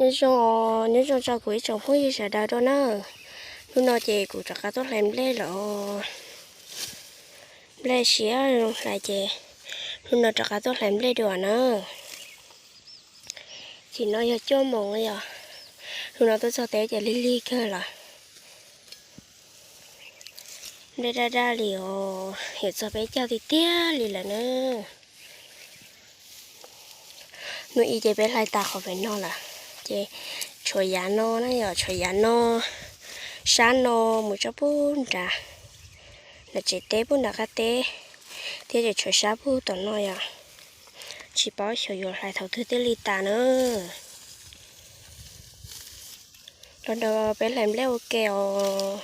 Nyob zoo, nyob zoo tso kuv ib tsoom phooj ywg sawv daws dua na. Hnub no ces kuv rov qab tuaj hlais nplej los. Nplej siab zoo hlais ces hnub no rov qab tuaj hlais nplej dua na. Ces no yog cuaj moos yog, hnub no tuaj txog teb ces lig lig kawg lawm. Nplej daj daj li os, yuav txog peb caug tiag tiag li lawm na. Hnub ib ces peb hlais tas qhov pem no lawm, ces tshuav yav no na yog tshuav yav no, sab no mus tso pub nrad, nram tsev teb pub nram qab teb, thiab ces tshuav sab pub tom no yog, tsis paub xyov yuav hlais thaum twg thiaj li tas na. Los nrog peb hlais nplej ua ke os.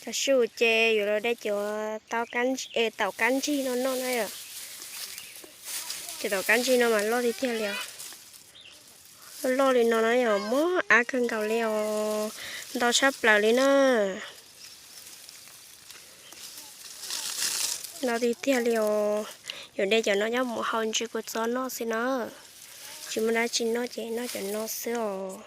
Cov su ces yuav los de cov taum kab ntsig no noj na yom. Cov taum kab ntsig no mas loj tiag tiag li os. Loj loj li no na yom, mob ab kawg nkaus li os, ntau tshaj plaws li na. Ntau tiag tiag li os. Yuav de cov no coj mus hau ntsis kua txob noj xwb na. Tsis muaj dab tsi noj ces noj cov no xwb os.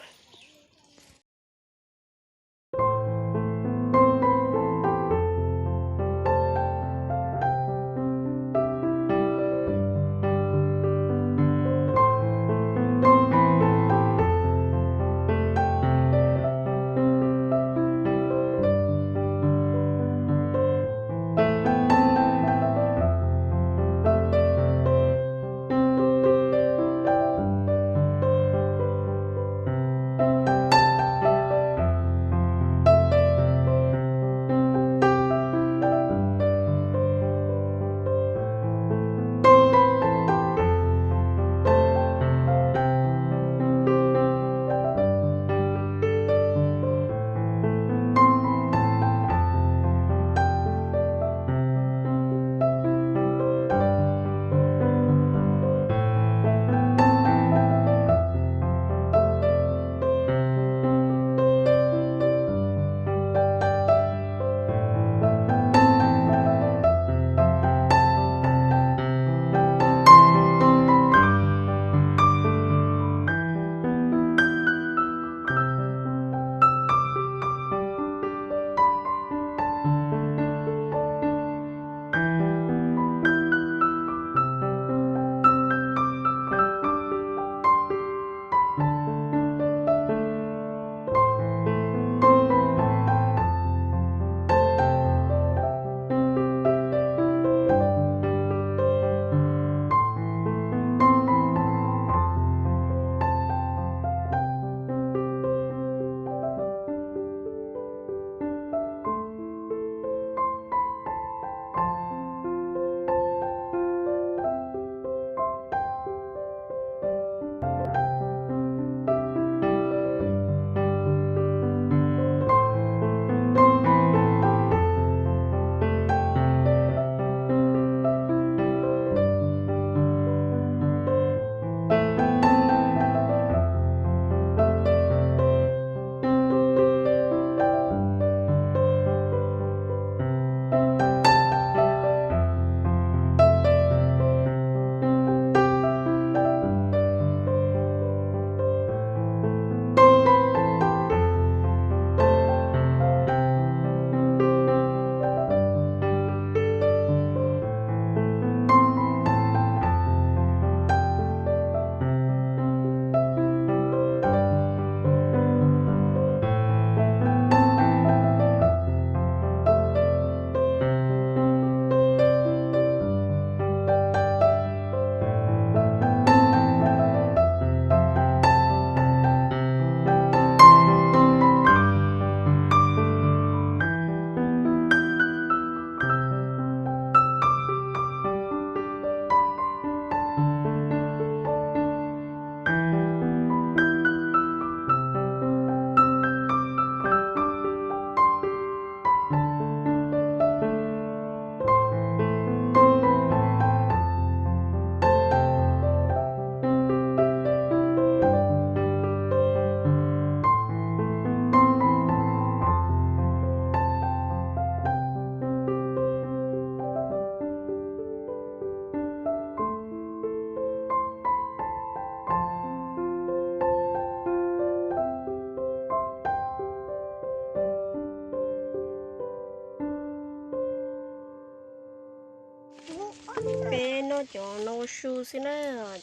Peb noj cov no ua su xwb na,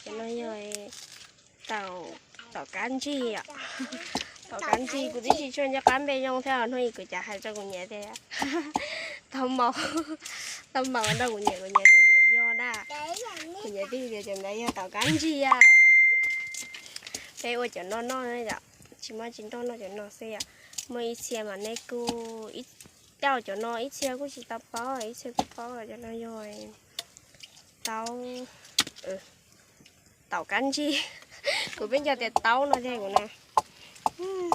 cov no yog taum kab ntsig os. Taum kab ntsig kuv twb tsis tshua nco qab npe zoo thiab, hnub ib kuv cas hais rau kuv niam tias tau maum, tau maum rau kuv niam, kuv niam twb tias yog na. Kuv niam twb tias cov ntawd yog taum kab ntsig a. Peb ua cov no noj na yom, tsis muaj tsis nroj noj cov no xwb yom. Muaj ib txhia mas nej kuj, tej cov no ib txhia kuj tsis tau paub, ib txhia kuj paub cov no yog taub, taum kab ntsig. Kuv pheej nco tias taub no thiab kuv na.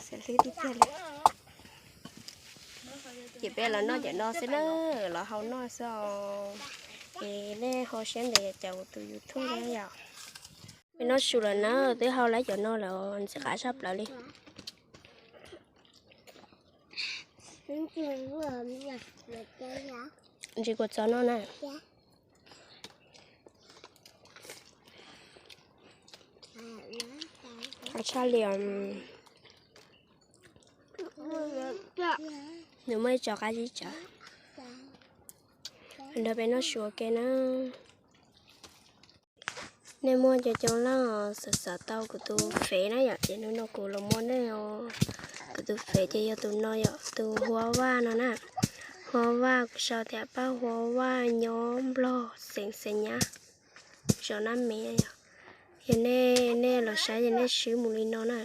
Xav hlwb tiag tiag li. Ces peb los noj cov no xwb na, los hau noj xwb os. Es nej ho siab ntev caum kuv tus YouTube na yom. Peb noj su lawm na, twb hau lawm cov no lawm, ntxim qab tshaj plaws li. Ntsis kua txob noj na. Qab tshaj li os. Nws muaj ib co qab zib tsawv. Nrog peb noj su ua ke na. Nej muaj cov coob leej xav xav tau kuv tus fev na yom, ces hnub no kuv los muab nej os. Kuv tus fev ces yog tus no yom, tus Huab Vaj no na. Huab Vaj kuv sau tias Paj Huab Vaj nyob Nplog xeev Xais Nyab, zos Nab Mev yom. Yog nej, nej los saib ces nej swb mus li no na.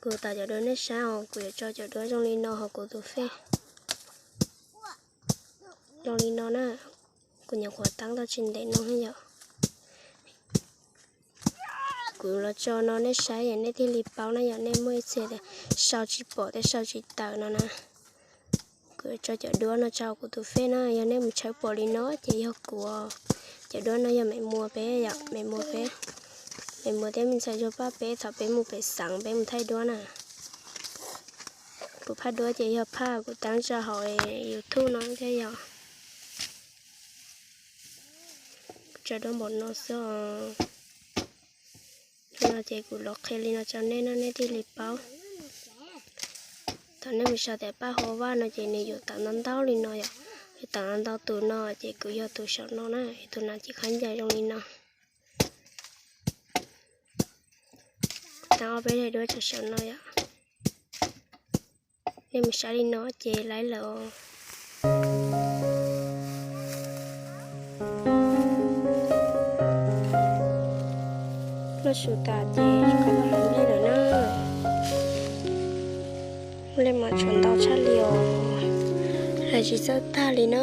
Kuv tawm cov duab nej saib os, kuv yuav tso cov duab zoo li no hauv kuv tus fej. Zoo li no na, kuv nyuam qhuav teeb tau tsis ntev no yom. Kuv los tso no nej saib es nej thiaj li paub na yom, nej muaj ib txhia tias sau tsis pom thiab sau tsis tawm no na. Kuv tso cov duab no tso kuv tus fej na, yog nej mus tshawb pom li no ces yog kuv. Cov duab no yog me muam peb yom, me muam peb. Me muam thiab me ntxhais Zuag Paj peb thaum peb mus pem xeev peb mus thaij duab na. Kuv phaj duab ces yog phaj kuv teeb tso hauv YouTube no thiab yom. Kuv tso duab npaum no xwb os. No ces kuv los qhia li no rau nej no nej thiaj li paub. Thaum nej mus sau tias Paj Huab Vaj no ces nws yuav tawm ntau ntau li no yom. Yuav tawm ntau tus no ces kuv yog tus saum no na, tus no ces khaub ncaws zoo li no. Teeb ob peb daim duab rau saum no yom. Nej mus saib li no ces laib lawm os. Noj su tas ces rov qab los hlais nplej lawm na. Nplej mas tshuav ntau tshaj li os, hlais tsis txawj tag li na.